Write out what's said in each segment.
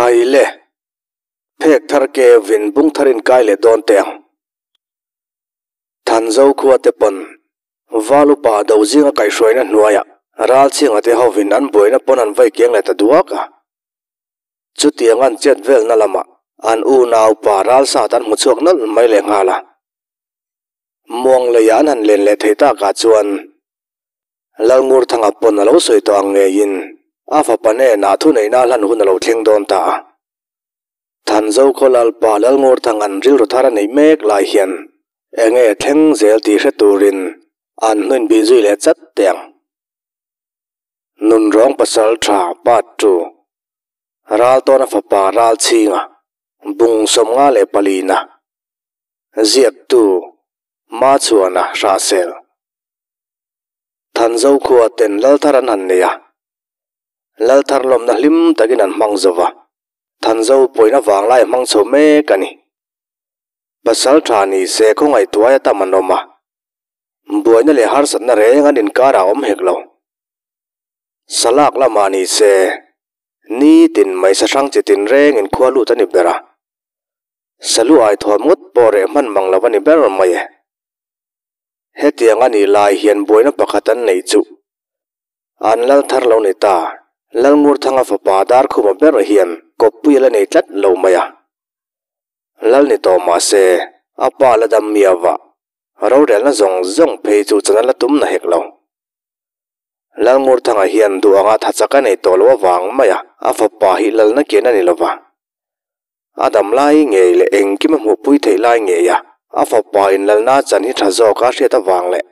Khai le, phek thar keu in bung thar in kai leh dawn teh ang. Thanzo khua te pawn Val upa do zinga kaihhruaina hnuaiah ral chhinga te hovin an buaina pawn an vai kiang leh ta duak a. Chutiang an chet velna lamah an unau pa ral sat an hmu chhuak nawlh mai leh nghal a. Muang leiah an han len leh thei takah chuan Lalngurthanga pawn a lo sawi tawh ang ngeiin a fapa hnenah thuneihna a hlan hun a lo thleng dawn ta a. Thanzo khaw Lalpa Lalngurthanga'n rilru thar a neih mek lai hian enge thleng zel tih hre turin an hnuin bih zui leh chat teh ang. Nunrawng pasal tha part 2 Raltawna fapa Ralchhinga Bung 54 na Ziaktu Machhuana Hrahsel Thanzo khua ten Lalthar an han nei a, Lalthar lawmna hlim takin an hmang zo va, Thanzo pawhin a vanglai a hmang chho mek a ni. Pasal tha ni se khawngaih tuai a tam an awm a, buaina leh harsatna reng an inkar ah awm hek lo. Salak lamah ni se, nitin mai sahrang chi tin reng in khua lut a ni ber a, salu ai thuam ngawt pawh reh hman mang lo a ni ber mai e. Hetiang a nih lai hian buaina pakhat an neih chu an lal thar lo ni ta, Lalngurthanga fapa Darkhuma ber hian kawppui a la nei tlat lo mai a. Lal ni tawh mah se, a pa la dam miau va, rorelna zawng zawng phei chu chan a la tum na hek lo. Lalngurthanga hian duh anga tha chak a nei tawh lo avang mai a, a fapa hi lalna kian a ni lo va. A dam lai ngei leh engkim a hmuhpui theih lai ngei a, a fapa in lalna chan hi tha zawk a hriat avang leh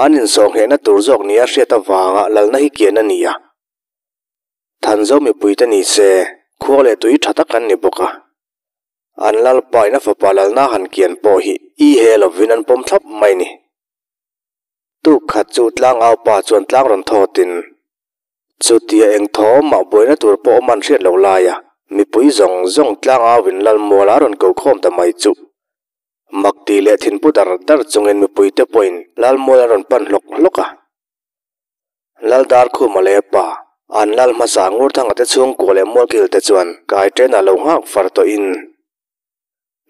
an insawhnghehna tur zawk nia hriat avanga lalna hi kian a ni a. Thanzo mipuite ni se, khua leh tui tha tak an ni bawk a. An lalpa in a fapa lalna han kian pawh hi i he lovin an pawm thlap mai ni. Tuk khat chu tlangau pa chuan tlang rawn thawtin, Chutia eng thawmah buaina tur pawh awm an hriat loh laia mipui zawng zawng tlangauin Lalmual a rawn ko khawm ta mai chu. Mak tih leh thinpu dar dar chungin mipuite pawhin Lalmual an rawn pan hlawk hlawk a. Laldarkhuma leh pa, an lal hmasa Ngurthanga te chhungkua leh Mualkil te chuan kai ṭenah lo nghak far tawhin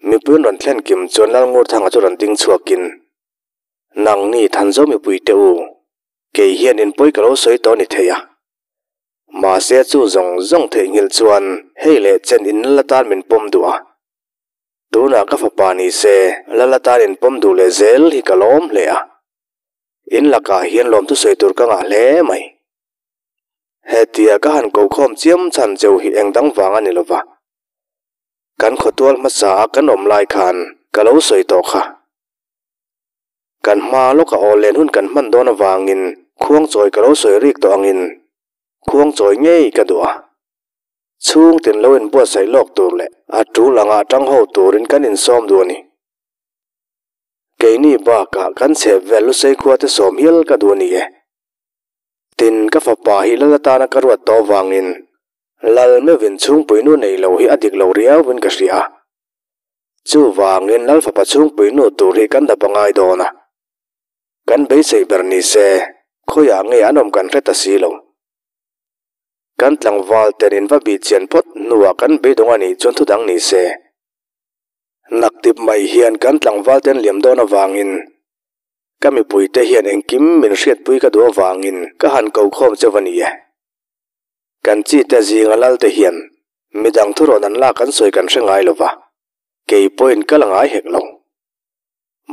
mipui an rawn thlen kim chuan Lalngurthanga chu rawn ding chhuakin, Nangni Thanzo mipuite u, kei hian inpawi ka lo sawi tawh a ni thei a. Mahse chu zawng zawng theihnghilh chuan hei leh chen in lal atan min pawm duh a. Tunah ka fapa ni se lal atan in pawm duh leh zel hi ka lawm hle a. In lakah hian lawmthu sawi tur ka ngah hle mai. Hetia ka han kokhawm chiam chhan cheu hi eng dang vang a ni lova. Kan khawtual hmasa a kan awm lai khan ka lo sawi tawh kha. Kan hma lawka aw len hun kan hman dawn avangin khuangchawi ka lo sawi rik tawh angin khuangchawi ngei ka duh a. Chhungtin lo inbuatsaih lawk tur leh a tul anga tang ho turin kan insawm duh a ni. Keini bakah kan chhep vel lusei khua te sawm hial ka duh a ni e. Tin, ka fapa hi lal atana ka ruat tawh avangin lal meuhin chhungpuinu nei lo hi a dik lo riauin ka hria a. Chuvangin lal fapa chhungpui nu tur hi kan dap a ngai dawn a, kan beisei ber ni se khawiah nge an awm kan hre ta si lo. Kan tlangval ten in va bih chian phawt hnuah kan beidawng a nih chuan thudang ni se. Naktip mai hian kan tlangval ten liam dawn avangin ka mipuite hian engkim min hriatpui ka duh avangin ka han ko khawm cheuh a ni e. Kan chite zinga lalte hian midang thurawn an lak an sawi kan hre ngai lo va, kei pawhin ka la ngai hek lo.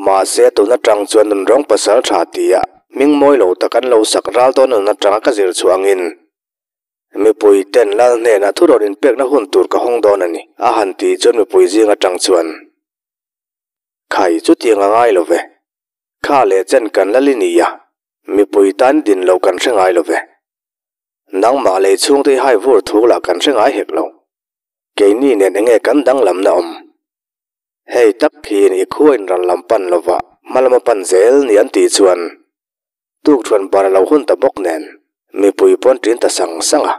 Mahse tun atang chuan nunrawng pasal tha tia hming mawi lo tak an lo sak ral dawn nun atanga ka zir chhuah angin mipui ten lal hnenah thurawn inpekna hun tur ka hawng dawn a ni a han tih chuan mipui zing atang chuan Khai chutiang a ngai lo ve, kha leh chen kan lal i ni a, mipui tan din lo kan hre ngai lo ve. Nangmah lei chhungte i hai vur thu lah kan hre ngai hek lo. Keini nen enge kan danglamna awm? Hei tak hian i khua in ral lam pan lova hma lama pan zel ni an tih chuan tukthuan bar a lo hun ta bawk nen mipui pawn ṭin ta sang sang a.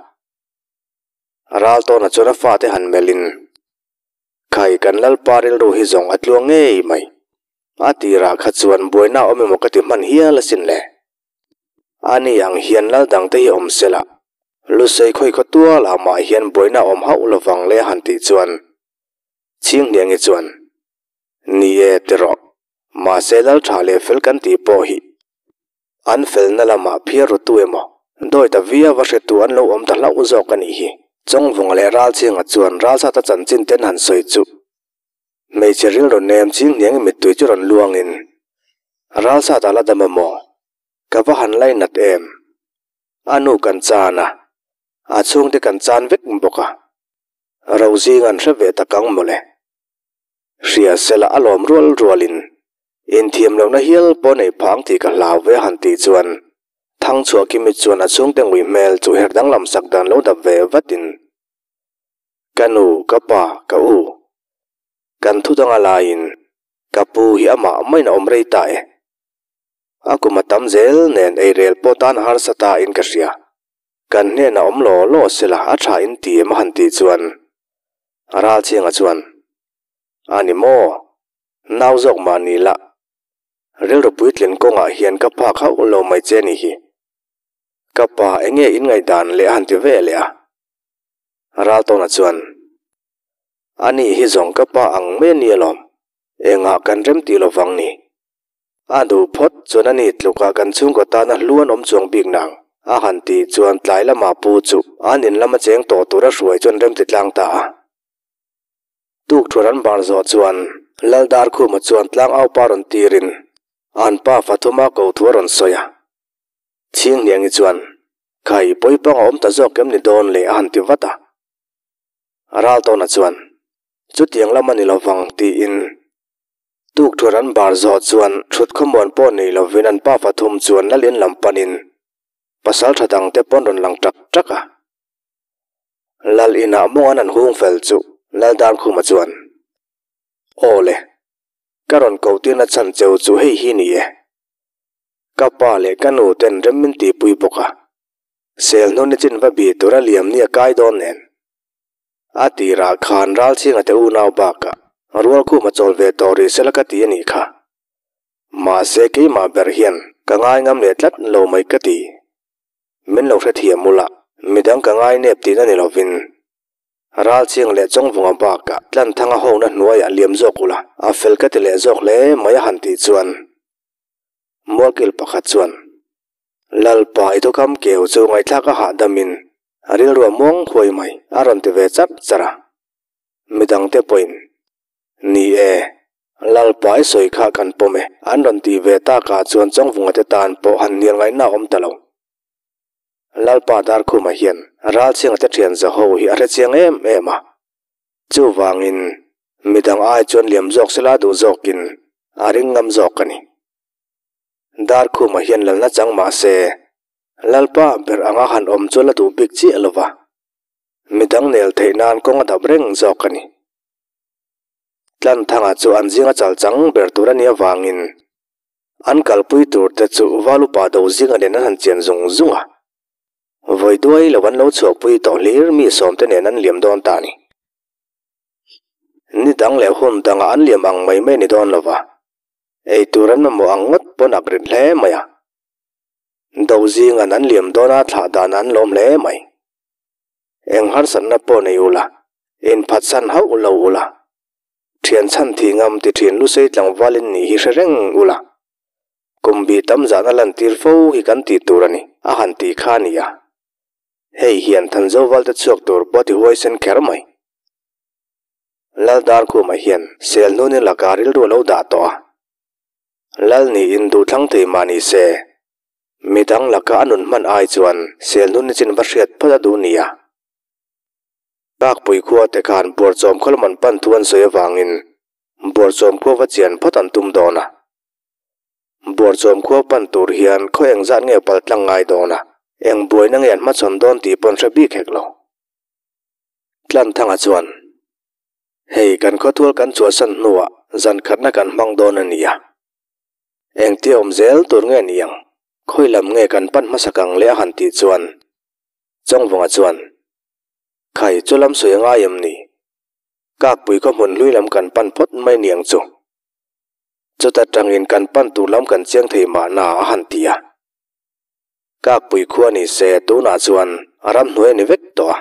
Ral tawna chuan a fate han melhin, Khai kan Lalpa rilru hi zawng a tluang ngei mai. A tirah kha chuan buaina a awm emaw ka ti hman hial asin le. Ani ang hian lal dangte hi awm se la. Lusei khawi khaw tual ah mah hian buaina a awm hauh lovang le a han tih chuan Chhinghniangi chuan, Ni e ti rawh, mahse lal tha leh fel kan tih pawh hi an felna lamah phiar ru tu emaw dawi ta viau a hretu an lo awm ta hlauh zawk a nih hi. Chawngvunga leh Ralchhinga chuan Ralsata chanchin ten han sawi chu hmeichhe rilru nem Chhinghniangi mittui chu rawn luangin, Ralsata la dam a maw? Ka va han lainat em? A nu kan chan a, a chhungte kan chan vek bawk a. Rozing an hre ve tak ang mawle. Hria sela a lawm rual rualin inthiam lohna hial pawh nei phang tih ka hlau ve han tih chuan Thangchhuahkimi chuan a chhungte ngui hmel chu her danglam sak dan lo dap ve vatin Ka nu, ka pa, ka u, kan thu danga laiin ka pu hi amah maiin a awm rei ta e. A kum a tam zel nen eirel pawh tan a harsa ta in ka hria. Kan hnenah awm law law sela a tha in ti em a han tih chuan Ralchhianga chuan, A ni maw? Nau zawk mah ni la, rilru puitlin kawngah hian ka phak hauh lo mai che ni hi. Ka pa eng nge in ngaihdan leh a han ti ve leh a. Raltawna chuan, A ni hi zawng ka pa ang mai a ni alawm, engah kan rem tih lovang ni. A duh phawt chuan a ni tlukah kan chhungkaw tana hlu an awm chuang bik nang, a han tih chuan tlai lama pu chu an in lama cheng tawh tura hruai chuan rem ti tlang ta a. Tuk thuar an bar zawh chuan Lal Darkhuma chuan tlang aupa rawn tirin an pa Fathuma ko thu a rawn sawi a. Chhinghniangi chuan, Khai, pawipang a awm ta zawk em ni dawn le a han ti vat a. Raltawna chuan, Chutiang lam a ni lovang tiin Tuk thuar an bar zawh chuan thut khawmuan pawh nei lovin an pa pathum chuan lalin lam panin pasal tha dangte pawn rawn lang tak tak a. Lal inah mawng an an hung fel chu Lal Darkhuma chuan, Aw le, ka rawn koh tirna chhan cheu chu hei hi ni e. Ka pa leh ka nu ten rem min tihpui bawk a, sel hnun i chin va bi tura liam ni a kai dawn nen. A tirah khan Ralchhinga te unau bakah Rualkhuma chawl ve tawh rih sela ka ti a nih kha. Mahse keimah ber hian ka ngai ngam leh tlat lo mai ka ti. Min lo hrethiam ula, midang ka ngai nep tihna ni lovin Ralchhinga leh Chawngvunga bakah Tlanthanga hona hnuaiah liam zawk ula a fel ka ti leh zawk hle mai a han tih chuan Mualkil pakhat chuan Lalpa i thukam keu chu ngaihthlak a hahdamin a rilru a muang huai mai a rawn ti ve charh charh a. Midangte pawhin, Ni e, Lalpa i sawi kha kan pawm e an rawn tih ve takah chuan Chawngvunga te tan pawh han hnial ngaihna a awm ta lo. Lalpa Darkhuma hian Ralchhinga te thian zaho hi a hrechiang em em a. Chuvangin midang ai chuan liam zawk sela duh zawkin a ring ngam zawk a ni. Darkhuma hian lalna chang mah se, Lalpa ber anga han awm chu la duh bik chiah lo va, midang nel theih nan kawng a dap reng zawk a ni. Tlanthanga chu an zinga chal chang ber tur a nih avangin an kalpui tur te chu Valupa do zinga nen an han chian zung zung a, vawi duai lo an lo chhuahpui tawh hlir mi sawmte nen an liam dawn ta a ni. Ni dang leh hun dangah an liam ang mai mai ni dawn lo va, ei tur an mamawh ang ngawt pawn ak rit hle mai a. Do zingan an liam dawn a thlah dan an lawm hle mai. Eng harsatna pawh nei ula, inphatsan hauh lo ula. Thian chhan thi ngam ti thin lusei tlangval in nih hi hre reng ula. Kum bi tam zahna lantir fo hi kan tih tur a ni, a han tih kha a ni a. Hei hian Thanzoval te chhuak tur pawh ti huaisen kher mai. Lal Darkhuma hian sel hnunin lakah rilru a lo dah tawh a. Lal niin duhthlang thei mah ni se, midang laka a nun hman ai chuan sel hnun ni chin va hriat phawt a duh nia. Kakpui khua te khan Buarchawm khaw lam an pan thu an sawi avangin Buarchawm khua va chian phawt an tum dawn a. Buarchawm khua pan tur hian khaw eng zat nge pal tlang ngai dawn a, eng buaina nge an hmachhawn dawn tih pawn hre bik hek lo. Tlanthanga chuan. Hei kan khawtual kan chhuahsan hnuah zan khatna kan hmang dawn a nia. Engtia awm zel tur nge ni ang? Khawi lam nge kan pan hmasak ang leh a han tih chuan Chawngvunga chuan, Khai chu lam sawi a ngai em ni? Kakpui khaw hmun hlui lam kan pan phawt mai ni ang chu. Chuta tangin kan pan tur lam kan chiang thei mahna a han ti a. Kakpui khua ni se tunah chuan Ramhnuai a ni vek tawh a.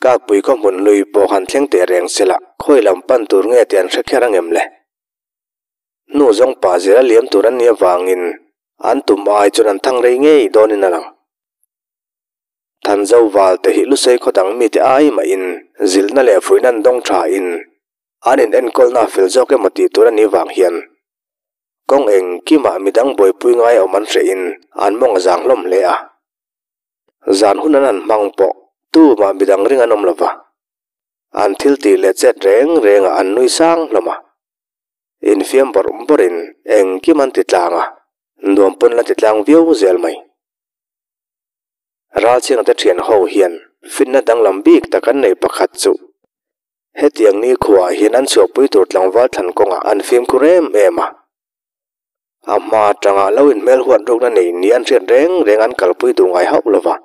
Kakpui khaw hmun hlui pawh han thleng teh reng se la, khawi lam pan tur nge tih an hre kher ang em le? Hnu zawng pah zela liam tur an nih avangin an tum ai chuan an thang rei ngei dawnin a lang. Thanzo val te hi Lusei khaw dang mite ai mahin zilhna leh fuihna an dawng thain an inenkawlna a fel zawk emaw tih tur a nih vang hian kawng engkimah midang buaipui ngai awm an hrehin an mawng a zang hlawm hle a. Zan hun an han hmang pawh tumah midang ring an awm lo va, an thil tih leh chet reng rengah an nui sang hlawm a. Infiam bawrh bawrhin engkim an ti tlang a, nuam pawn la ti tlang viau zel mai. Ralchhiangte thian ho hian finna danglam bik tak an neih pakhat chu hetiang nikhuaah hian an chhuahpui tur tlangval thlan kawngah an fimkhur em em a. A hma atanga lo inhmel huat rukna nei ni an hriat reng reng an kalpui duh ngai hauh lo va,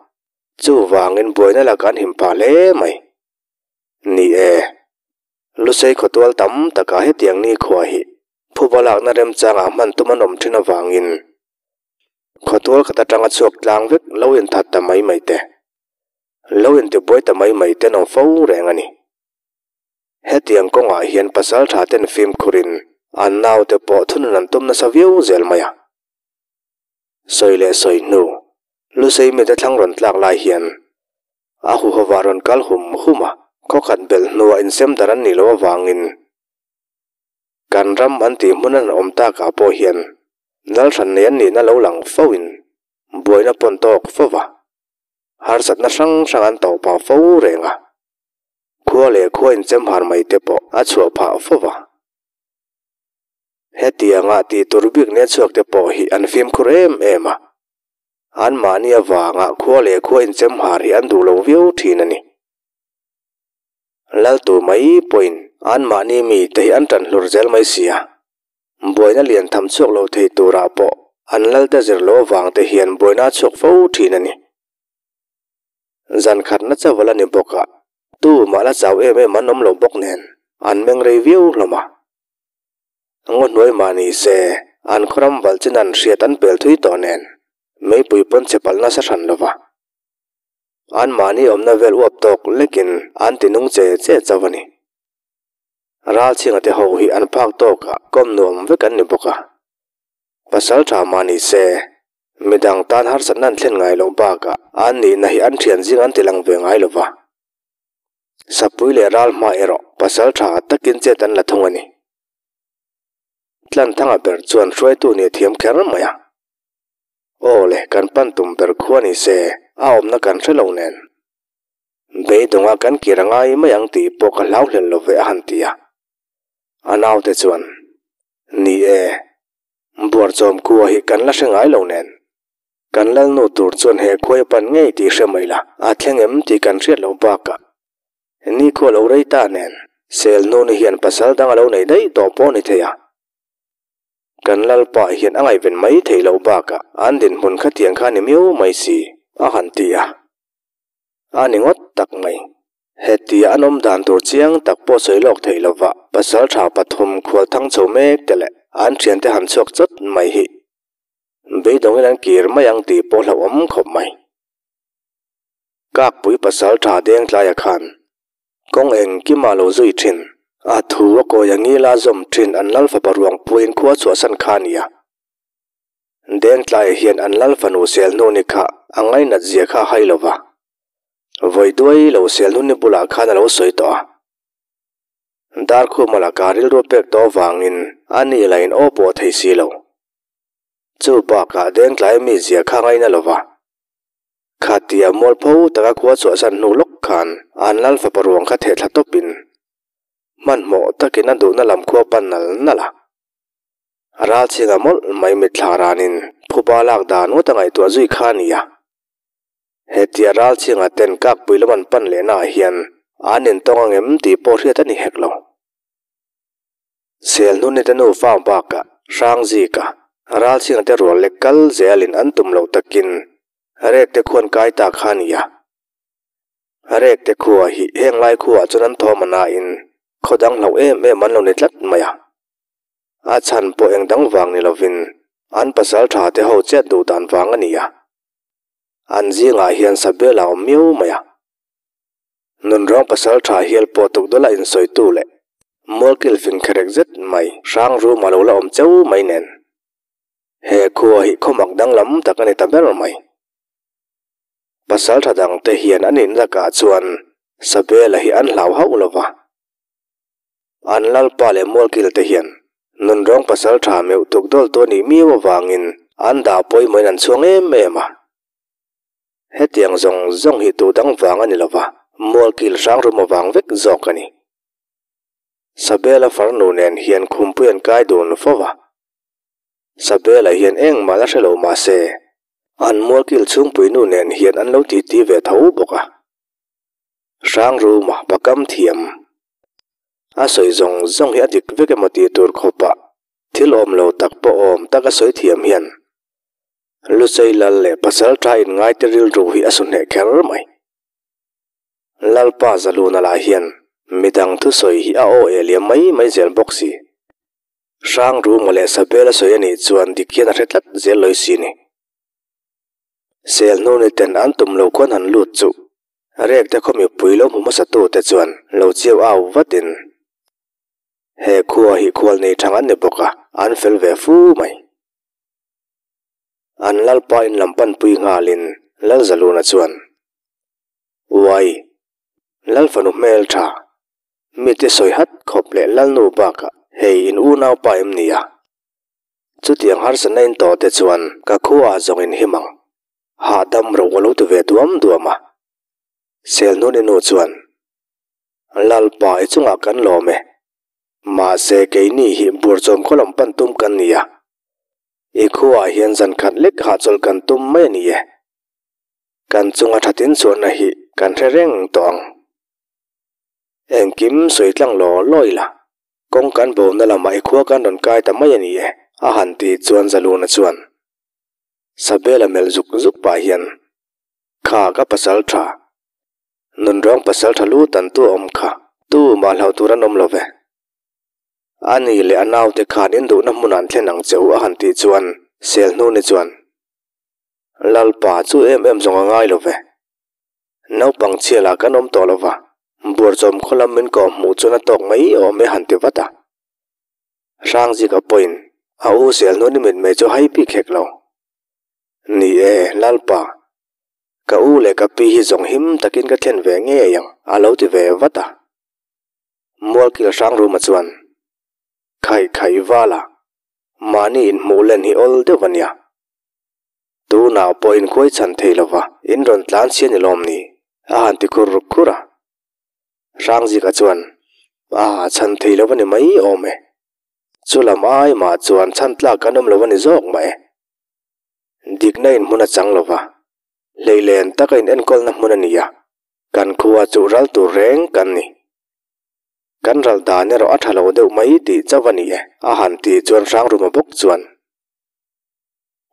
chuvangin buaina lakah an him phah hle mai. Ni e, Lusei khawtual tam takah hetiang nikhua hi phuba lakna remchangah hman tum an awm thin avangin Khawtual khat atanga chhuak tlang vek lo inthat ta mai mai te, lo intibuai ta mai mai te an awm fo reng a ni. Hetiang kawngah hian pasal tha ten fimkhurin an naute pawh thunun an tum nasa viau zel mai a. Sawi leh sawi hnu, Lusei mite thlang rawn tlak lai hian a huhova rawn kal hum hum a, khawkhat belh hnuah insem dar an nih loh avangin Kan ram an tih hmun an awm takah pawh hian lal hran nei an nihna lo lang fo in buaina pawn tawk fo va, harsatna hrang hrang an tawh phah fo reng a, khua leh khua inchem har mai te pawh a chhuah phah fo va. Hetianga tih tur bik nia chhuak te pawh hi an fimkhur em em a, anmahni avanga khua leh khua inchem har hi an duh lo viau thin a ni. Laltu mai pawhin anmahni mite hi an ṭan hlur zel mai si a, buaina lian tham chhuak lo thei turah pawh an lalte zir lo avangte hian buaina a chhuak fo ṭhin a ni. Zan khatna chauh la ni bawk a, tumah la chau em em an awm lo bawk nen an meng rei viau hlawm a. Ngaw hnuai mah ni se an khawram valh chin an hriat an pel thui tawh nen meipui pawn chhe palh nasa hran lo va. Anmahni awmna vel uap tawk lekin an ti nung che che chauh a ni. Ralchhinga te ho hi an phak tawkah kawm nuam vek an ni bawk a. Pasal tha mah ni se, midang tan harsatna an thlen ngai loh bakah an nihna hi an thian zing an ti lang ve ngai lo va. Sapui leh ral hma erawh pasal tha takin chet an la thung a ni. Tlanthanga ber chuan hruaitu nih a thiam kher mai a. Aw le, kan pan tum ber khua ni se, a awmna kan hre lo nen. Beidawngah kan kir a ngai mai ang tih pawh ka hlau hlel lo ve a han ti a. A naute chuan, Ni e, buarchawm khua hi kan la hre ngai lo nen. Kan lalnu tur chuan he khuai a pan ngei tih hre mai la, a thleng em tih kan hriat loh bakah nikhua lo rei ta nen, Selnuni hian pasal dang a lo nei daih tawh pawh ni thei a. Kan Lalpa hian a ngaihven mai theih loh bakah an dinhmun khatiang kha ni miau mai si, a han ti a. A ni ngawt tak mai. Hetia an awm dan tur chiang tak pawh sawi lawk theih lova pasal tha pathum khual thang chho mek te leh an thiante han chhuak chawt mai hi beidawngin an kir mai ang tih pawh hlauhawm khawp mai. Kakpui pasal tha deng tlaia khan Kawng engkimah lo zui thin. A thu a kawi a ngila zawm thin an lal fapa ruang puiin khua chhuahsan kha a ni a. Dengtlaiah hian an lal fanu sel hnu ni kha a ngainat zia kha a hai lo va. Vawi duai lo sel hnu ni bulah khan a lo sawi tawh a. Darkhuma laka rilru pek tawh avangin a ni lain aw pawh thei si lo. Chu bakah Dengtlai mi zia kha ngaina lo va. Khatia mualpho taka khua chhuahsan hnu lawk khan an lal fapa ruang kha theh thla tawpin hmanhmawh takin a duhna lam khua pan nal nal a. Ralchhinga mawlh mai mitthla ranin phuba lak dan ngawt a ngaihtuah zui kha a ni a. Hetia Ralchhinga ten kakpui lam an pan lehnaah hian an intawng ang em tih pawh hriat a ni hek lo. Selhnuni te nufa bakah Hrangzika, Ralchhinga te rual lek kal zelin an tum loh takin Rek te khuan kai ta kha a ni a. Rek te khua hi heng lai khuaah chuan an thawm a nain khaw dang hlauh em em an lo ni tlat mai a. A chhan pawh eng dang vang ni lovin an pasal tha te ho chet duh dan vang a ni a. An zingah hian Sabel a awm miau mai a. Nunrawng pasal tha hial pawh tukdawla insawitu leh mualkil fing kherek zet mai hrang rum a lo la awm cheu mai nen. He khua hi khawmak danglam tak a ni ta ber mai. Pasal tha dangte hian an inlakah chuan Sabela hi an hlau hauh lo va. An lalpa leh mualkil te hian nunrawng pasal tha meuh tukdawl tu a nih miau avangin an dah pawimawhin an chhuang em em a. Hetiang zawng zawng hi tu dang vang a ni lova, mualkil hrang rum avang vek zawk a ni. Sabela farnu nen hian khumpui an kai dun fo va. Sabela hian engmah la hre lo mah se, an mualkil chhungpui nu nen hian an lo titi ve tho bawk a. Hrang ruma pakam thiam a sawi zawng zawng hi a dik vek emaw tih tur khawpah thil awm lo tak pawh awm tak a sawi thiam hian Lusei lal leh pasal tha inngaite rilru hi a su hneh kher mai. Lalpa Zaluna lah hian midang thusawi hi a aw eh liam mai mai zel bawk si. Hrang Ruma leh Sabel a sawi a nih chuan dik hian a hre tlat zel lawi si ni. Sel hnu ni ten an tum lo khuan han lut chu rek te khaw mipui lo hmu hmasa tu te chuan lo chiau au vatin he khua hi khual nei thang an ni bawk a, an fel ve fu mai. An lalpa in lam panpui nghalin Lalzaluna chuan, Uai, Lalfanu hmel tha, mite sawi hat khawp leh Lalnu bakah hei in unaupa em ni a? Chutiang harsatna in tawh te chuan ka khuaah zawng in him ang, hahdam ro ka lo ti ve duam duam a. Selhnuni nu chuan, Lalpa i chungah kan lawm e, mahse keini hi burchawm khaw lam pan tum kan ni a, I khuaah hian zan khat lek hahchawlh kan tum mai a ni e. Kan chunga thatin chuanna hi kan hre reng tawh ang. Engkim sawi tlang law law ila, kawng kan bona lamah i khua kan rawn kai ta mai a ni e, a han ti chuan Zaluna chuan Sabela melh zuk zuk pah hian, Kha ka pasal tha, nunrawng pasal tha lu tan tu a awm kha, tu mah hlauh tur an awm lo ve. A ni leh a naute khan in duhna hmunah an thlen ang che u a han tih chuan sel hnu ni chuan Lalpa chu em em zawng a ngai lo ve. Naupang chhia lah kan awm tawh lo va, buarchawm khaw lam min kawh hmuh chuan a tawk mai awm e han ti vat a. Hrangzika pawhin a u sel hnu ni mitmei chu hai bik hek lo. Ni e, Lalpa, ka u leh ka pi hi zawng him takin ka thlen ve ngei ang a lo ti ve vat a. Mualkil hrang ruma chuan, Khaih khaih vala, mahni inhmuh len hi awl deuh a nia. Tunah pawh inkhuai chhan thei lova in rawn tlan chhia ni lawm ni? a han ti khur khur a. Hrangzika chuan, A chhan thei lo a ni mai awm e. Chulam ai mah chuan chhan tlak kan awm lo a ni zawk mah e. Dikna in hmun a chang lova, hleilen taka in enkawlna hmun a ni a. Kan khua chu ral tur reng kan ni. Kan ral dan erawh a tha lo deuh mai tih chauh a ni e, a han tih chuan Hrangruma bawk chuan,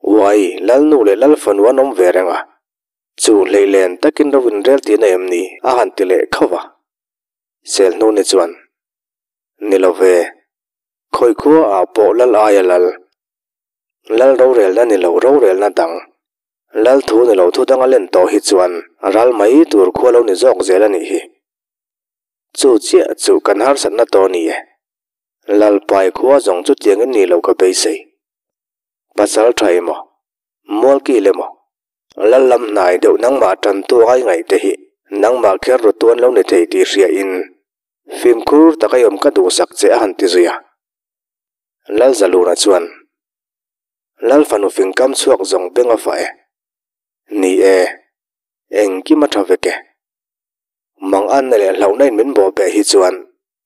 Uai, Lalnu leh Lalfanu an awm ve reng a, chu hleilen takin ro inrel tihna em ni? a han ti leh khauh a. Selhnuni chuan, Ni lo ve, khawi khua ah pawh Lal aia lal, Lal rorelna ni lo rorelna dang, Lal thu ni lo thu danga len tawh hi chuan ral mai tur khua lo ni zawk zel a nih hi. Chu chiah chu kan harsatna tawh a ni e. Lalpai khua zawng chu tiangin ni lo ka beisei. Pasal tha emaw, Mualkil emaw, Lal lam hnai deuh nangmah tantu ai ngaih te hi nangmah kher ru tuan lo ni thei tih hria in fimkhur taka i awm ka duhsak che a han ti zui a. Lalzaluna chuan. Lal fanu fing kam chhuak zawng beng a fah e. Ni e, engkim a tha vek e. Mang anna leh hlauhna in min bawh beh hi chuan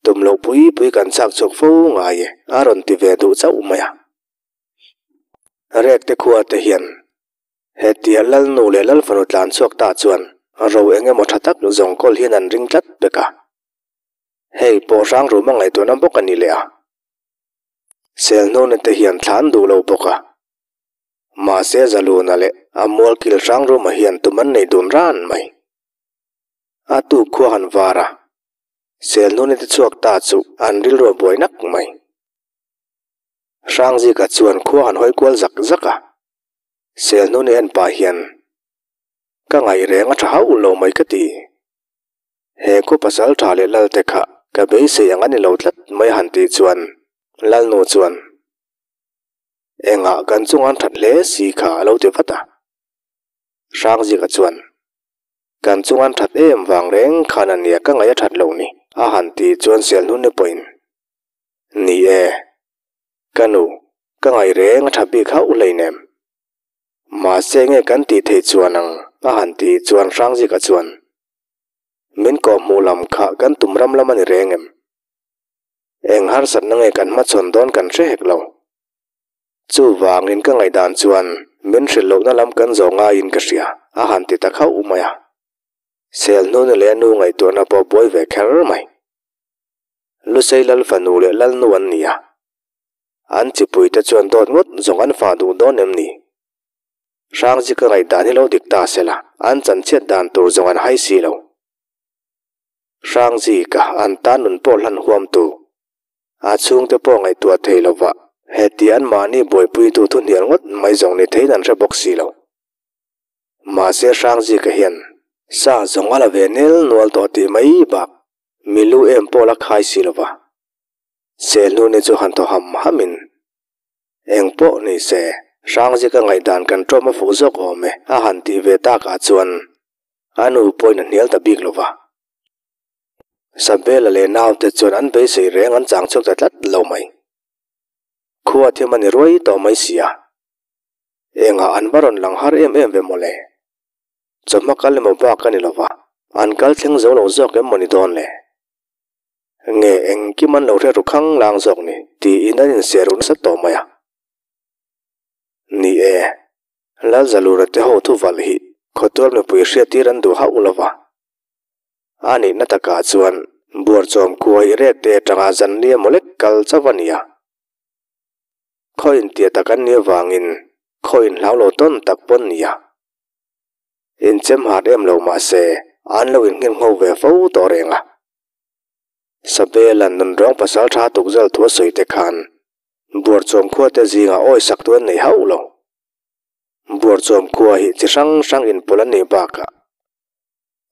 tum loh pui pui kan chak chhuak fo ngai e, a rawn ti ve duh chauh mai a. Rek te khua te hian hetia Lal nu leh Lal fanu tlan chhuak ta chuan ro eng emaw tha tak zawng kawl hian an ring tlat pek a. Hei pawh hrang rum a ngaihtuahna bawk a ni leh a. Selhnawna te hian thla an duh lo bawk a, mahse Zaluna leh a mualkil hrang ruma hian tum an nei dun ran mai. A tuk khua han var a, Selhnawna te chhuak ta chu an rilru a buai nak mai. Hrangzika chuan khua han hawi kual zak zak a, Selhnawna en pah hian. Ka ngaih reng a tha hauh lo mai ka ti. He khaw pasal tha leh lal te kha ka beisei ang a ni lo tlat mai a han tih chuan Lalnu chuan engah kan chunga an that hle si kha a lo ti vat a. Hrangzika chuan kan chunga an that em vang reng khan a nia ka ngaih a that lo ni a han tih chuan Selhnuni pawhin ni e, ka nu ka ngaih reng a tha bik hauh hleinem. Mahse nge kan tih theih chuan ang a han tih chuan Hrangzika chuan min kawh hmuh lam kha kan tum ram lam a ni reng em? Eng harsatna nge kan hmachhawn dawn kan hre hek lo. Chuvangin ka ngaihdan chuan min hrilh lohna lam kan zawh ngaiin ka hria a han ti ta khauh mai a. Selhnuni leh a nu ngaihtuahna pawh buai ve kher mai. Lusei lal fanu leh lalnu an ni a. An chipuite chuan dawt ngawt zawng an fah duh dawn em ni? Hrangzika ngaihdan hi lo dik ta se la, an chanchhiat dan tur zawng an hai si lo. Hrangzika an tan nun pawh hlan huamtu, a chhungte pawh ngaihtuah thei lova heti anmahni buaipuitu thu hnial ngawt mai zawng ni theiin an hre bawk si lo. Mahse Hrangzika hian sa zawng a la ve nel nual tawh tih mai bak milu em pawh la khai si lova. Selhnuni chu han thaw ham hamin, Eng pawh ni se, Hrangzika ngaihdan kan ṭawm a fuh zawk awm e, a han tih ve takah chuan a nu pawhin a hnial ta bik lo va. Sabela leh naute chuan an beisei reng an chang chhuak ta tlat lo mai. Khua thiam a ni ruai tawh mai si a. Engah an va rawn lang har em em ve mawle. Chawhma kal emaw bak a ni lo va, an kal thleng zo lo zawk em maw ni dawn le? Nge engkim an lo hre ru khang lang zawk ni tiin an inser ru nasa tawh mai a. Ni e, Lalzalura te ho thuvalh hi khawtual mipui hriattir an duh hauh lo va. A nihna takah chuan buarchawm khua hi rek te atanga zanli emaw lek kal chauh a ni a. Khaw intia tak an nih avangin khaw inhlau lo tawn tak pawn ni a. Inchem hat em lo mahse an lo innghen ngho ve fo tawh reng a. Sabela nunrawng pasal tha tukzal thu a sawi te khan Buarchawm khua te zingah awi sak tu an nei hauh lo. Buarchawm khua hi chi hrang hrang inpawlh an nih bakah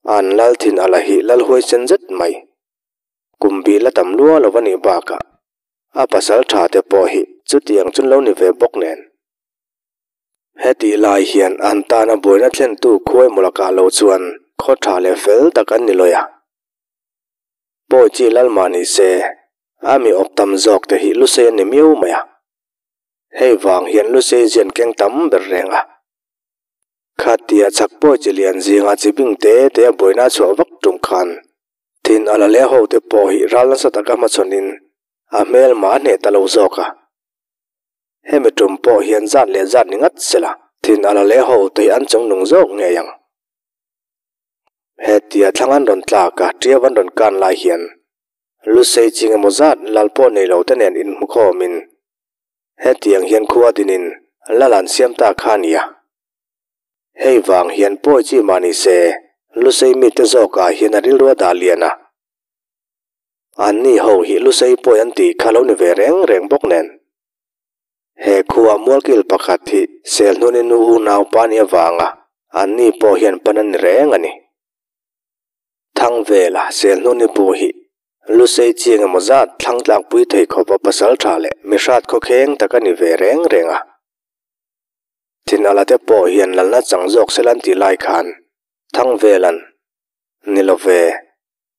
an lal thin a la hi lal huaisen zet mai. Kum bih la tam lua lo a nih bakah a pasal tha te pawh hi chutiang chun lo ni ve bawk nen. Hetih lai hian an tana buaina thlentu khuai mawlakah lo chuan khaw tha leh fel tak an ni lawi a. Pawi chi lal mah ni se, a mi awp tam zawk te hi Lusei an ni miau mai a. Hei vang hian Lusei zian keng tam ber reng a. Khatia chhak pawi chi lian zinga chi bing te te a buaina a chhuah vak tum khan thin a la leh ho te pawh hi ral nasa taka hmachhawnin a hmel mah a hneh ta lo zawk a. Hemi tum pawh hian zat leh zat ni ngat sela thin a la leh ho te hi an chung nung zawk ngei ang. Hetia thlang an rawn tlak a, ṭiau an rawn kan lai hian Lusei ching emaw zat lal pawh nei lo te nen inhmu khawmin hetiang hian khua dinin lal an siam ta kha a nia. Hei vang hian pawi chi mah ni se Lusei mite zawkah hian a rilru a dah lian a. Anni ho hi Lusei pawi an tih kha lo ni ve reng reng bawk nen. He khua mualkil pakhat hi Selhnuni nu unau pa nia vanga anni pawh hian pan a ni reng a ni. Thangvela Selhnuni pu hi Lusei chiang emaw zat thlang tlakpui thei khawpa pasal tha leh mihrat khawkheng tak a ni ve reng reng a. Thinala te pawh hian lalna chang zawk sela an tih lai khan Thangvela'n, Ni lo ve,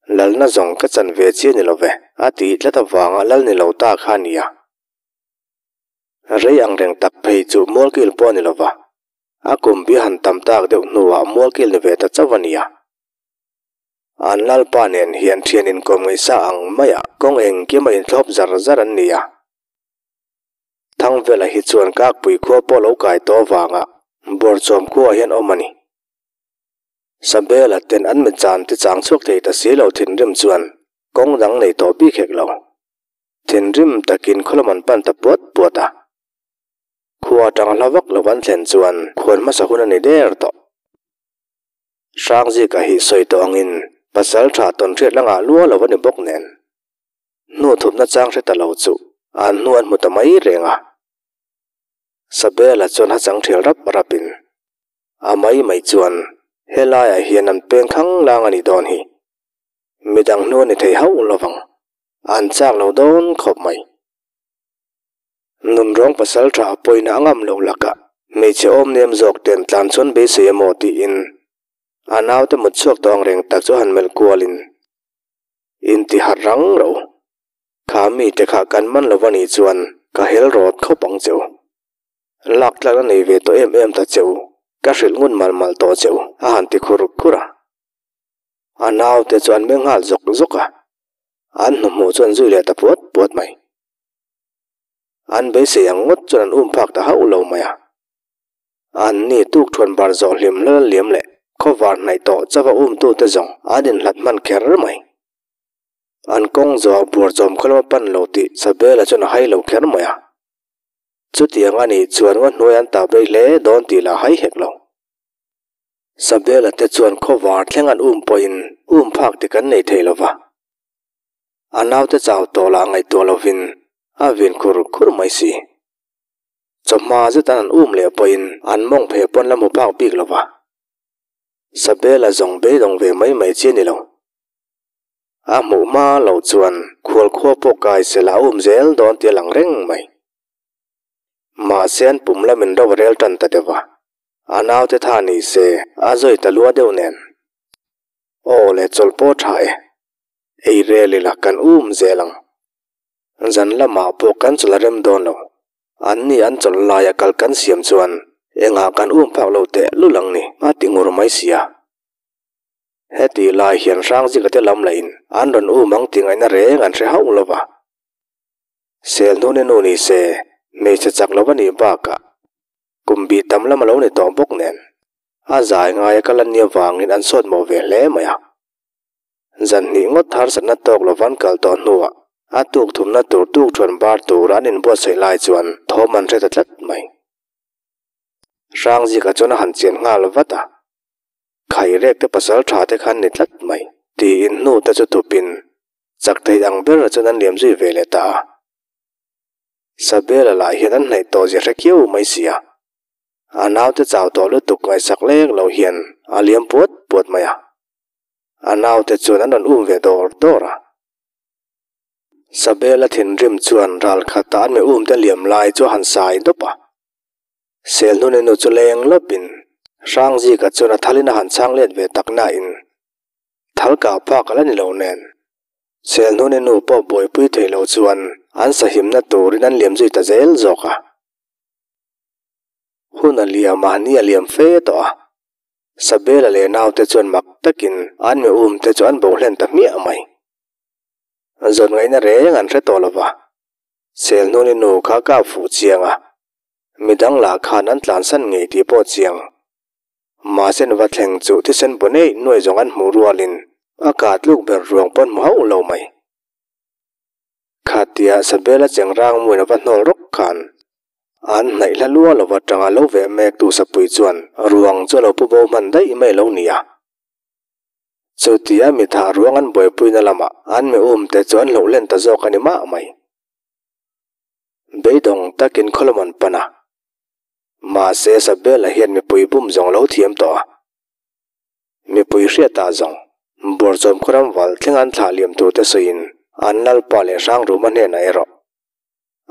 lalna zawng ka chan ve chiah ni lo ve, a tih tlat avanga lal ni lo ta kha a ni a. Rei ang reng tak phei chu mualkil pawh a ni lova, a kum bi han tam tak deuh hnuah mualkil ni ve ta chauh a nia. An lalpa nen hian thian inkawm ngaihsa ang maiah kawng engkim a inthlawp zar zar an ni a. Thangvela hi chuan Kakpui khua pawh lo kai tawh avanga Buarchawm khuaah hian awm a ni. Sabela ten an mitchan ti chang chhuak thei ta si lo thinrim chuan kawng dang nei tawh bik hek lo. Thinrim takin khawlam an pan ta puat puat a. Khua atanga hla vak lo an thlen chuan khuan hmasa hun a ni der tawh. Hrangzika hi sawi tawh angin pasal tha tawn hriat la ngah lua lo a ni bawk nen. Hnu thupna chang hre ta lo chu an hnu an hmu ta mai reng a. Sabela chuan ha chang thial rap rapin a mai mai chuan. Helaiah hian an peng khanglang a nih dawn hi. Midang hnu a ni thei hauh lovang. An chak lo dawn khawp mai. Nunrawng pasal tha a pawina a ngam loh lakah hmeichhe awm nem zawk ten tlan chuan beisei emaw tiin a naute mut chhuak tawh ang reng tak chu han melh kualin inti harh rang ro. Kha mite kha kan man lo va nih chuan ka hel rawt khawp ang che u. Lak tlak a nei ve tawh em em ta che u, ka hrilh ngun mal mal tawh che u a han ti khur khur a. A naute chu an meng nghal zawk zawk a, an hnuhmuh chu an zui leh ta puat puat mai. An beisei ang ngawt chuan an um phak ta hauh lo mai a. An ni tuk thuan bar zawh hlim lal liam leh khawvar hnaih tawh chauha umtute zawng an inhlat hman kher mai. An kawng zawh buar chawm khaw lama pan lo tih Sabela chuan a hai lo kher mai a. Chutiang a nih chuan ngaw hnuai an tah bei hle dawn tih lah hai hek lo. Sabela te chuan khawvar thleng an um pawhin um phak tik an nei thei lo va. A naute chau tawh lah ngaihtuah lovin a vin khur khur mai si. Chawhma zetan an um leh pawhin an mawng phe pawn la hmu phak bik lo va. Sabela zawng beidawng ve mai mai chi a ni lo. A hmuh hma loh chuan khualkhua pawh kai se la um zel dawn tih a lang reng mai. Mahse an pum lamin ro a rel tan ta deuh a, a naute tha ni se a zawi ta lua deuh nen. Aw le chawlh pawh tha e, ei rel ila kan um zel ang. Zan lamah pawh kan chawlh a rem dawn lo, an ni an chawlh laia kal kan siam chuan engah kan um phak lo teh lul ang ni a ti ngur mai sia. Heti lai hian Hrangzika te lam lahin an rawn um ang tih ngaihna reng an hre hauh lo va. Sel hnuni nu ni se, hmeichhe chak lo va nih bakah kum bih tam lam a lo ni tawh bawk nen, a zai ngaia kal an nih avangin an sawt mawh ve hle mai a. Zan hnih ngawt harsatna tawk lo van kal tawh hnuah a tuk thumna tur tuk thuan bar tura an inbuatsaih lai chuan thawm an hre ta tlat mai. Hrangzika chuan a han chian nghal vat a. Khairek te pasal tha te khan ni tlat mai tiin hnu te chu thupin chak theih ang ber chuan an liam zui ve leh ta a. Sabela lah hian an hnaih tawh zia hre khiau mai si a, a naute chau tawh lutuk ngaihsak lek lo hian a liam puat puat mai a. A naute chuan an rawn um ve dawr dawr a. Sabela thinrim chuan ral khata an mi um te liam lai chu a han sai dawp a. Selhnuni nu chu leng lawpin Hrangzika chuan a thalin a han chhang let ve tak nain thal kah phak a la ni lo nen. Selhnuni nu pawh buaipui thei lo chuan an sahimna turin an liam zui ta zel zawk a. Hun a liam a, ni a liam fe tawh a. Sabela leh naute chuan mak takin an mi um te chu an bo hlen ta hmiah mai. Zawn ngaihna reng an hre tawh lo va. Selhnuni nu kha kap fuh chiang a. Midang lah khan an tlansan ngei tih pawh chiang. Mahse va thleng chu thisen bu neih nuai zawng an hmuh rualin a kah tluk ber ruang pawn hmu hauh lo mai. Khatia Sabela chengrang muin a va hnawl rawk khan an hnaih hla lua lova tanga lo veh mek tu Sapui chuan ruang chu a lo pu bo hman daih mai lo nia. Chutia mitha ruang an buaipuina lamah an mi um te chu an hloh len ta zawk a ni mah mai. Beidawng takin khawlam an pan a. Mahse Sabela hian mipui bum zawng lo thiam tawh a. Mipui hriatah zawng Buarchawm khawram val thleng an thlah liam tur te sawiin an lalpa leh Hrangruma hnenah erawh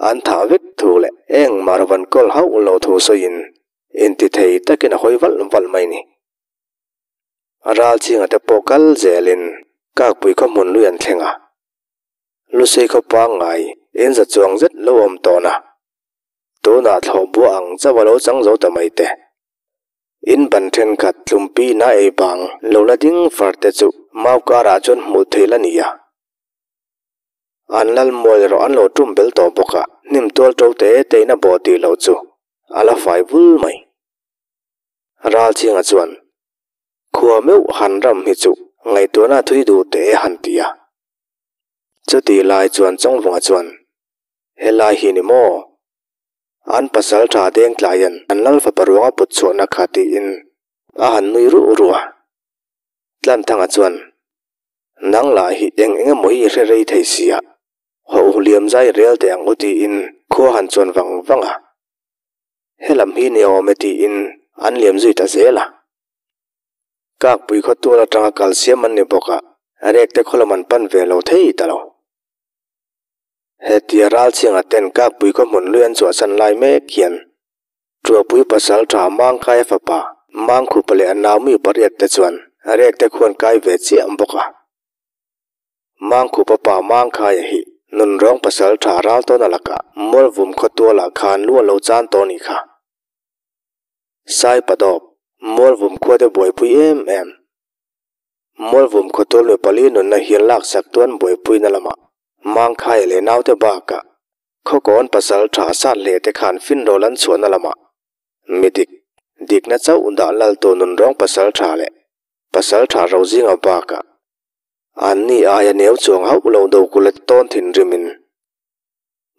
an thah vek thu leh engmah ro van kawl hauh lo thu sawiin intithei takin a hawi valh valh mai ni. Ralchinga te pawh kal zelin Kakpui khaw hmun lui an thleng a. Lusei khaw pangngai in za chuang zet lo awm tawn a, tunah thlawh buah ang chauh a lo chang zo ta mai te. In ban thenkhat tlumpi na ei bang lo la ding far te chu mau karah chuan hmuh theih la ni a. An lal mual erawh an lo tum bel tawh bawk a, hnim tual to te te in a bawh tih loh chu a la fai vul mai. Ralchhinga chuan, Khua meuh han ram hi chu ngaihtuahna thui duh teh e han ti a. Chutih lai chuan Chawngvunga chuan, Helai hi ni maw? An pasal tha deng tlaiin an lal fapa ruang a put chhuahna kha tiin a han nui ruh ruh a. Tlanthanga chuan, Nang lah hi eng eng emaw hi i hre rei thei sia, hawh u liam zai rel teh ang u tiin khua han chuan vang vang a. Helam hi ni awm e tiin an liam zui ta zel a. Kakpui khaw tual atanga kal siam an ni bawk a, Rekte khaw lam an pan ve lo thei ta lo. Hetia Ralchhinga ten Kakpui khaw hmun hlui an chhuahsan lai mek hian Tuapui pasal tha Mangkaia fapa Mangkhupa leh a naumi pariat te chuan Rekte khuan kai ve chiah bawk a. Mangkhupa pa Mangkhaia hi nunrawng pasal tha Raltawna lakah Mualvum khaw tualah khan lu a lo chan tawh a nih kha. Saipadawp, Mualvum khua te buaipui em em. Mualvum khawtual mi pali nunna hian laksak tuan buaipuina lamah Mangkhaia leh naute bakah Khawkawn pasal tha sat hle te khan finrawl an chhuahna lamah mi dik, dikna chauh dah laltu nunrawng pasal tha leh pasal tha rozinga bakah anni aia neu chuang hauh lo dokulh tawn thinrimin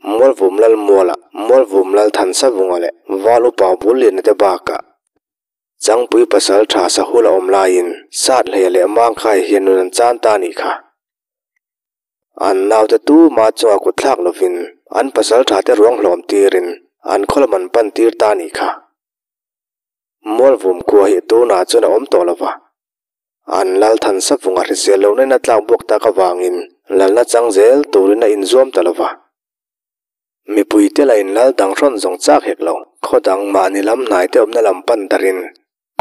Mualvum Lal Muala, Mualvum Lal Thansavunga leh Val Upa Bulliana te bakah Changpui pasal tha Sahul a awm laiin Sat Hleia leh Mangkhai hian nun an chan ta a nih kha. An naute tuma chunga kut thlak lovin an pasal tha te ruang hlawm tirin an khaw lam an pan tir ta a nih kha. Mualvum khua hi tunah chuan a awm tawh lova. An Lal Thansavunga hrisel lohna in a tlak bawk tak avangin lalna chang zel turin a inzuam ta lova. Mipuite la in lal dang hrawn zawng chak hek lo. Khaw dang mahni lam hnai te awmna lam pan darin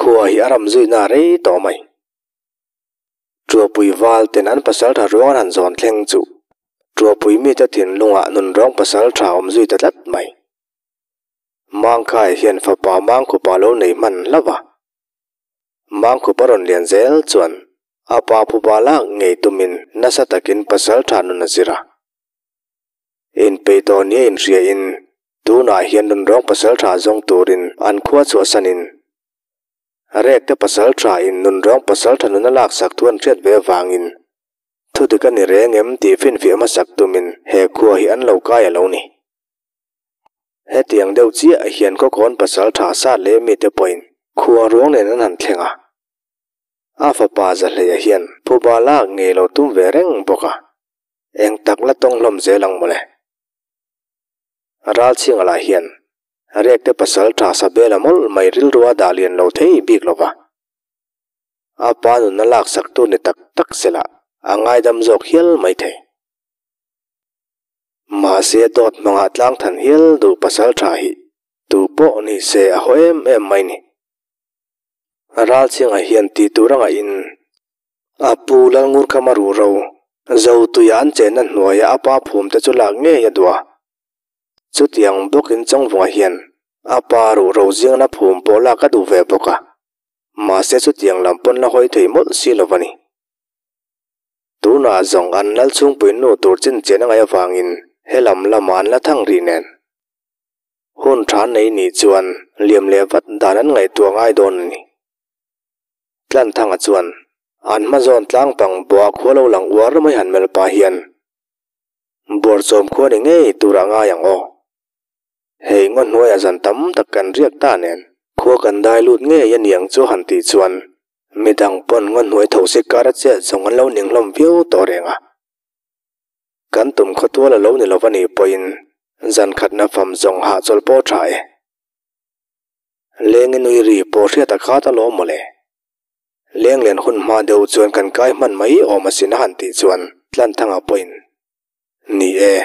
khua hi a ram zuina a rei tawh mai. Tuapui val ten an pasal tha ruang an han zawn thleng chu Tuapui mite thinlungah nunrawng pasal tha awm zui ta tlat mai. Mangkhai hian fapa Mangkhupa lo nei hman hlauh a. Mangkhupa rawn lian zel chuan a pa phuba lak ngei tumin nasa takin pasal tha nun a zir a. Inpeih tawh nia inhriain tunah hian nunrawng pasal tha zawng turin an khua chhuahsanin Rekte pasal thain nunrawng pasal tha nuna laksak thu an hriat ve avangin thudik a ni reng em tih finfiah hmasak tumin he khua hi an lo kai a lo ni. Hetiang deuh chiah hian khawkhawn pasal tha sat leh mite pawhin khua ruang nen an han thleng a. A fapa Zahleia hian phuba lak ngei lo tum ve reng bawk a. Eng tak la tawng hlawm zel ang mawle. Ralchhinga lah hian Rekte pasal tha Sabela mawlh mai rilru a dah lian lo thei bik lo va. A pa nunna laksak tu ni tak tak sela a ngaidam zawk hial mai thei. Mahse dawt hmangah tlang than hial duh pasal tha hi tu pawh ni se a haw em em mai ni. Ralchhinga hian tih tur a ngaih in A pu Lalngurkhama ruhro Zotuia an chenna hnuaia a pa phum te chu lak ngei a duh a. Chutiang bawkin Chawngvunga hian a pa ruhro zingna phum pawh lak a duh ve bawk a, mahse chutiang lam pawn la hawi thei mawlh si lo a ni. Tunah zawng an lal chhungpui nu tur chinchen a ngaih avangin he lam lamah an la thang rih nen. Hun tha nei nih chuan liam leh vat dan an ngaihtuah ngai dawn a ni. Tlanthanga chuan an hma zawn tlang pang buah khua lo lang uar mai han melh pah hian Buarchawm khua ni ngei tur a ngai ang aw. Hei ngaw hnuaiah zan tam tak kan riak ta nen khua kan dai lut ngei a niang chu han tih chuan midang pawn ngaw hnuai tho si kar a chet zawng an lo ning hlawm viau tawh reng a. Kan tum khawtual a lo ni lova nih pawhin zan khatna fam zawng hahchawlh pawh tha e. Leng i nui ri pawh hriat a khat alawm mawle. Leng len hun hma deuh chuan kan kai hman mai awm asin a han tih chuan Tlanthanga pawhin, Ni e,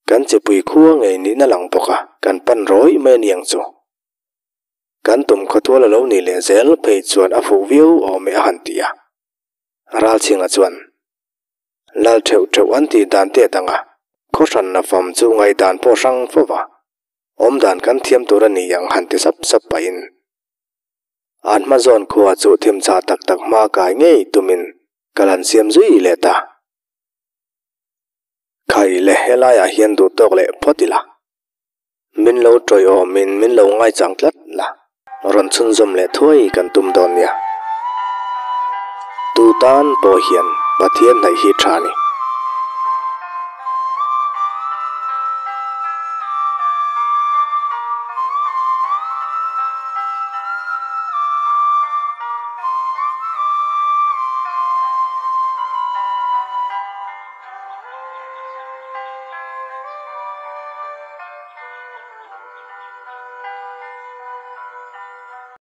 kan chipui khua ngei nihna lang bawk a, kan pan rawih mai a niang chu. Kan tum khawtual a lo nih leh zel phei chuan a fuh viau awm e a han ti a. Ralchhinga chuan, Lal theuh theuh an tih dan te dang a, khaw hranna fam chu ngaihdan pawh hrang fo va. Awmdan kan thiam tur a ni ang han ti sap sap pahin an hma zawn khua chu thimchah tak tak hma kai ngei tumin kal an siam zui leh ta. Khai le helaiah hian duh tawk leh phawt ila. Min lo tawiawmin min lo ngaichang tlat la, rawn chhunzawm leh thuai kan tum dawn nia. Tu tan pawh hian Pathian hnaih hi tha a ni.